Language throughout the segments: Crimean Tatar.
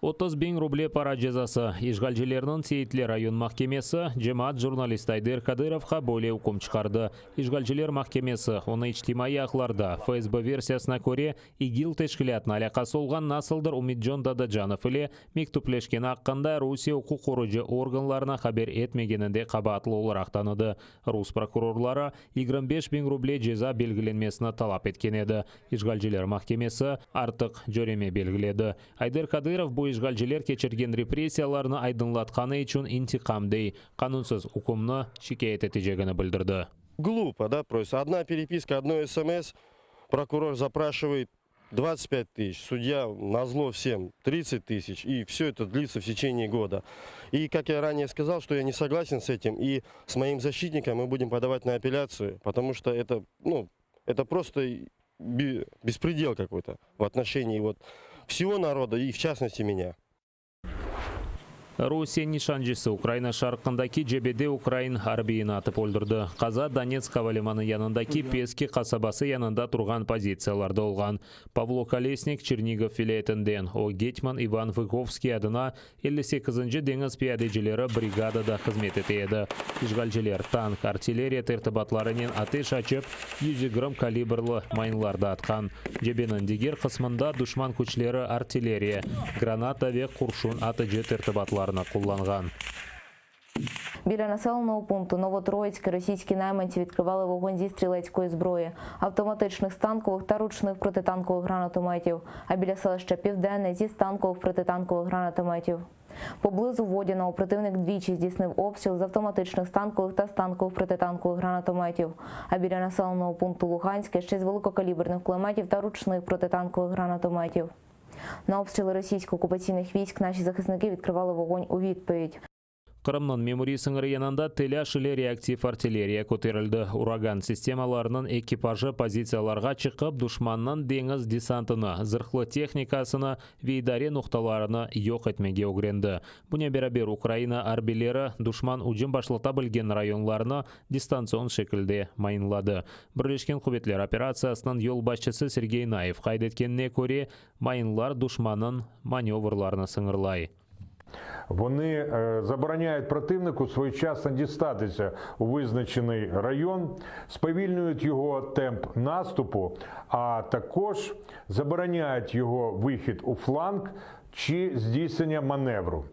30 biñ ruble para cezası. İşğalcilerniñ Seyitler rayon mahkemesi cemaat jurnalisti Ayder Kadırovğa böyle üküm çıqardı. İşğalciler mahkemesi onı içtimaiy ağlarda, FSB versiyasına köre, İGİL teşkilâtına alâqası olğan nasıldır Ümidcon Dadacanov ile mektüpleşkeni aqqında Rusiye uquq qoruyıcı organlarına haber etmegeninde qabaatlı olaraq tanıdı. Rus prokurorları 25 biñ ruble ceza belgilenmesini talap etken edi. İşğalciler mahkemesi artıq cöreme belgiledi. Ayder Kadırov bu işğalciler keçirgen repressiyalarnı aydınlatqanı içün intiqam dey, qanunsız ükümni şikâyet etecegini bildirdi. Глупо, да, просто. Одна переписка, одно СМС, прокурор запрашивает 25 тысяч, судья назло всем 30 тысяч, и все это длится в течение года. И, как я ранее сказал, что я не согласен с этим, и с моим защитником мы будем подавать на апелляцию, потому что это, ну, это просто беспредел какой-то в отношении вот всего народа и в частности меня. Rusiye nişancısı Ukraina şarqındaki cebede ukrain arbiyini atıp öldürdi. Qaza Donetsk ava limanı yanındaki Peski qasabası yanında turğan pozitsiyalarda olğan. Pavlo Kolesnik Çernigov vilâyetinden, o, getman İvan Vıgovskiy adına 58-nci deñiz piyadecileri brigadada hızmet ete edi. İşğalciler tank, artilleriya tertibatlarınen ateş açıp, 120 kalibrlı mayınlar da atqan. Cebeniñ diger qısmında duşman küçleri artilleriya, granata ve qurşun atıcı tertibatlarını qullanğan. Біля населеного пункту Новотроїцьке російські найманці відкривали вогонь зі стрілецької зброї, автоматичних станкових та ручних протитанкових гранатометів, а біля селища Південне зі станкових протитанкових гранатометів. Поблизу Водяного противник двічі здійснив обстріл з автоматичних станкових та станкових протитанкових гранатометів, а біля населеного пункту Луганське ще з великокаліберних кулеметів та ручних протитанкових гранатометів. На обстріли російсько-окупаційних військ наші захисники відкривали вогонь у відповідь. Qırımnıñ memuriy sıñırı yanında telâş ile reaktiv artilleriya köterildi. Uragan sistemalarınıñ ekipajı pozitsiyalarğa çıqıp, duşmannıñ deñiz desantını, zırhlı tehnikasını ve idare noqtalarını yoq etmege ögrendi. Bunen beraber Ukraina arbiyleri duşman ücüm başlata bilgen rayonlarnı distantsion şekilde mayınladı. Birleşken quvetler operatsiyasınıñ yolbaşçısı Sergey Nayev qayd etkenine köre, mayınlar duşmannıñ manevrlarını sıñırlay. Вони забороняють противнику своєчасно дістатися у визначений район, сповільнюють його темп наступу, а також забороняють його вихід у фланг чи здійснення маневру.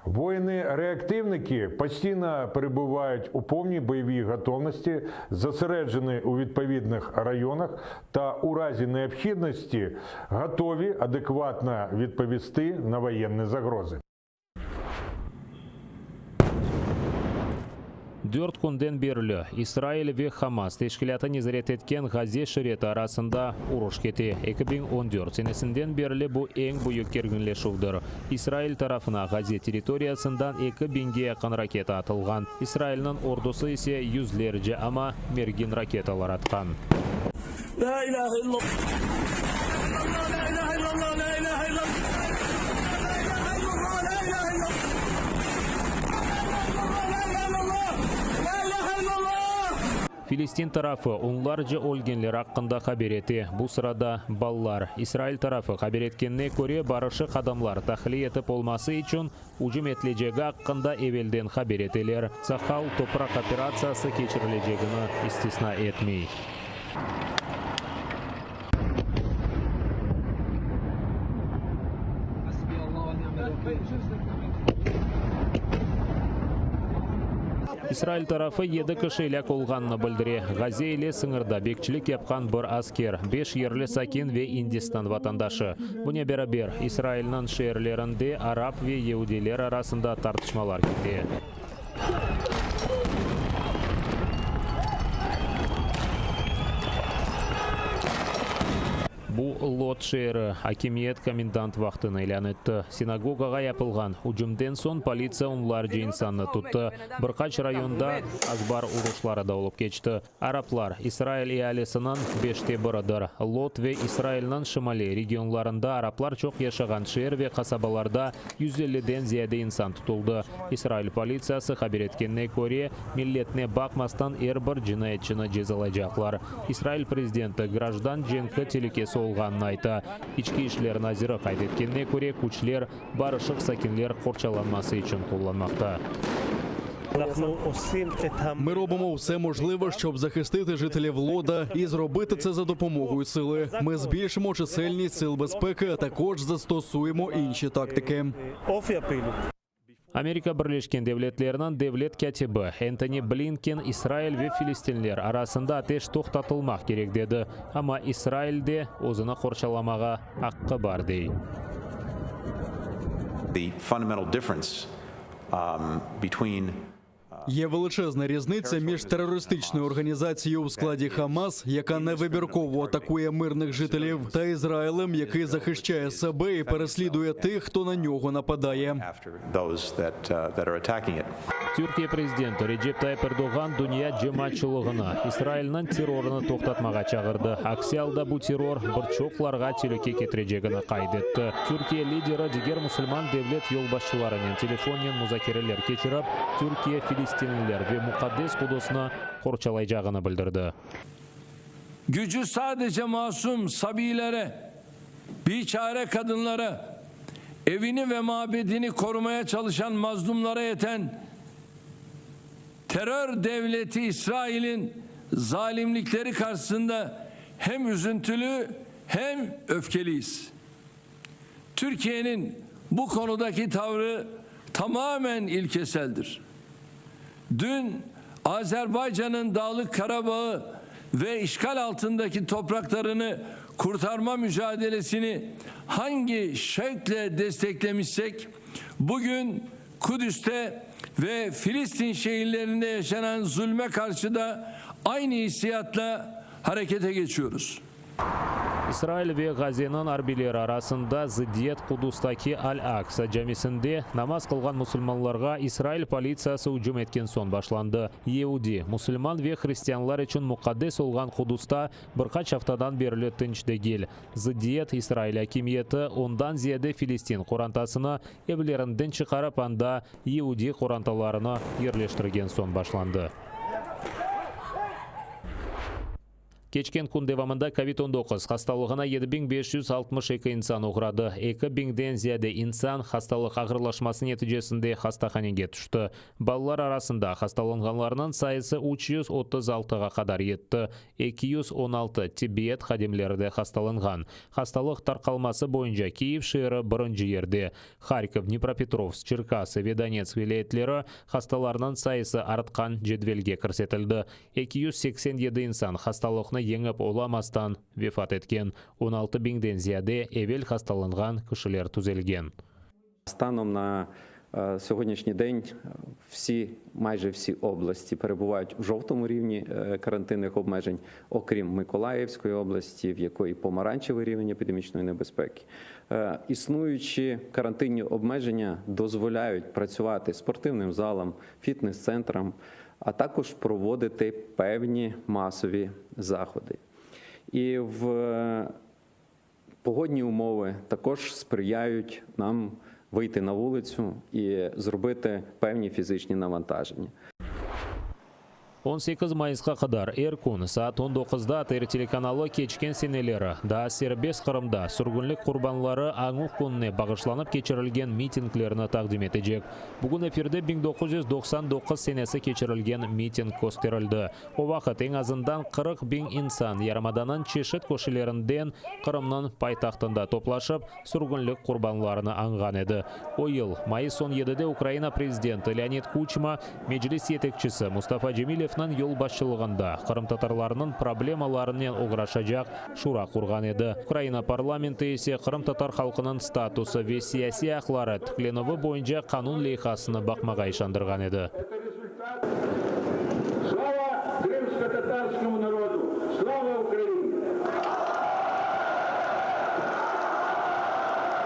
Воїни-реактивники постійно перебувають у повній бойовій готовності, зосереджені у відповідних районах та у разі необхідності готові адекватно відповісти на воєнні загрози. Dört künden berli İsrail ve Hamas teşkilâtı nezaret etken Ğazze şeriti arasında uruş kete. 2014 senesinden berli bu eñ büyük kerginleşüvdir. İsrail tarafına Ğazze territoriyasından 2 biñge yaqın raketa atılğan. İsrailniñ ordusı ise yüzlerce, amma mergin raketalar atqan. لا إله إلا الله لا إله إلا الله لا إله إلا الله لا إله إلا الله لا إله إلا الله لا إله إلا الله Filistin tarafı onlarca ölgenler aqqında haber ete. Bu sırada balalar. İsrail tarafı haber etkenine köre, barışıq adamlar tahliye etip olması içün ücüm etilecegi aqqında evelden haber eteler. Tsahal topraq operatsiyası keçirilecegini istisna etmey. حسبي الله ونعم الوكيل İsrail tarafı 7 kişi elâk olğanını bildire. Ğazze ile sıñırda bekçilik yapqan bir asker, 5 yerli sakin ve Indistan vatandaşı. Bunen beraber, İsrailniñ şeerlerinde arap ve yeudiler arasında tartışmalar kete. Bu Lod şeeri. Akimiyet komendant vaqtını ilân etti. Sinagogağa yapılğan ücümden soñ politsiya onlarca insannı tuttı. Bir qaç rayonda azbar uruşları da olıp keçti. Araplar, İsrail ealisiniñ beşte biridir. Lod ve İsrailniñ şimaliy regionlarında araplar çoq yaşağan şeer ve qasabalarda 150-den ziyade insan tutuldı. İsrail politsiyası haber etkenine köre, milletine baqmastan er bir cinayetçini cezalaycaqlar. İsrail prezidenti grajdan cenki telükesi olğan. olğanını ayta. İçki işler naziri qayd etkenine köre, küçler barışıq sakinler qorçalanması içün qullanmaqta. Ми робимо все можливе, щоб захистити жителів Лода і зробити це за допомогою сили. Ми збільшимо чисельність сил безпеки, а також застосуємо інші тактики. Amerika Birleşken Devletleriniñ devlet kâtibi Entoni Blinken İsrail ve filistinler arasında ateş toqtatılmaq kerek dedi, amma İsrail de özüni qorçalamağa aqqı bar, dey. The fundamental difference between Є величезна різниця між терористичною організацією у складі Хамас, яка невибірково атакує мирних жителів, та Ізраїлем, який захищає себе і переслідує тих, хто на нього нападає. after those that, uh, that are attacking it. Türkiye prezidenti Recep Tayyip Erdoğan dünya cemaatçılığını İsrailniñ terrorını toqtatmağa çağırdı, aksi alda bu terror bir çoqlarğa telüke ketirecegini qayd etti. Türkiye lideri diger musulman devlet yolbaşçılarınen telefonnen muzakereler keçirip, Türkiye filistinliler ve muqaddes Qudusnı qorçalaycağını bildirdi. Gücü sadece masum sabiylere, biçare kadınlara, evini ve mabedini korumaya çalışan mazlumlara yeten terör devleti İsrail'in zalimlikleri karşısında hem üzüntülü hem öfkeliyiz. Türkiye'nin bu konudaki tavrı tamamen ilkeseldir. Dün Azerbaycan'ın Dağlık Karabağ'ı ve işgal altındaki topraklarını kurtarma mücadelesini hangi şevkle desteklemişsek bugün Kudüs'te ve Filistin şehirlerinde yaşanan zulme karşı da aynı hissiyatla harekete geçiyoruz. İsrail ve Gazeniñ arbiyleri arasında zıddiyet Qudustaki Al-Aksa camisinde namaz qılğan musulmanlarğa İsrail politsiyası ücüm etken soñ başlandı. Yeudi, musulman ve hristianlar içün muqaddes olğan Qudusta bir qaç aftadan berli tınç degil. Zıddiyet İsrail akimiyeti ondan ziyade filistin qorantasını evlerinden çıqarıp anda yeudiy qorantalarını yerleştirgen soñ başlandı. Keçken kün devamında kovid 19 hastalığına 7562 insan oğradı, eki biñden ziyade insan hastalıq ağırlaşması neticesinde hastahanege tüşti. Balalar arasında hastalanğanlarnıñ sayısı 336-ğa qadar yetti, 216 tibbiyet hadimleri de hastalanğan. Hastalıq tarqalması boyunca Kiyev şeeri birinci yerde. Harkov, Dnipropetrovsk, Çerkası ve Donetsk vilâyetleri hastalarnıñ sayısı artqan cedvelge kirsetildi. 287 insan hastalıqnı yeñip olamastan vefat etken, 16 biñden ziyade evel hastalanğan kişiler tüzelgen. Станом на сьогоднішній день всі, майже всі області перебувають в жовтому рівні карантинних обмежень, окрім Миколаївської області, в якої помаранчевий рівень епідемічної небезпеки. Існуючі карантинні обмеження дозволяють працювати спортивним залам, фітнес-центрам, а також проводити певні масові заходи. І в погодні умови також сприяють нам вийти на вулицю і зробити певні фізичні навантаження. 18 mayısqa qadar er kün saat on doquzda ATR telekanalı keçken seneleri daa serbest Qırımda sürgünlik qurbanları añuv kününe bağışlanıp keçirilgen mitinglerni taqdim etecek. Bugün efirde 1999 senesi keçirilgen miting kösterildi. O vaqıt eñ azından 40 biñ insan yarımadanıñ çeşit köşelerinden Qırımnıñ paytahtında toplaşıp, sürgünlik qurbanlarını añğan edi. O yıl, mayıs on yedide Ukraina prezidenti Leonid Kuçma, Meclis yetekçisi Mustafa Cemilevniñ yolbaşçılığında qırımtatarlarnıñ problemalarınen oğraşacaq şura qurğan edi. Ukraina parlamenti ise qırımtatar halqınıñ statusı ve siyasiy aqları tiklenüvi boyunca qanun leyhasını baqmağa işandırğan edi. Slava krımskotatarskomu narodu! Slava Ukraini!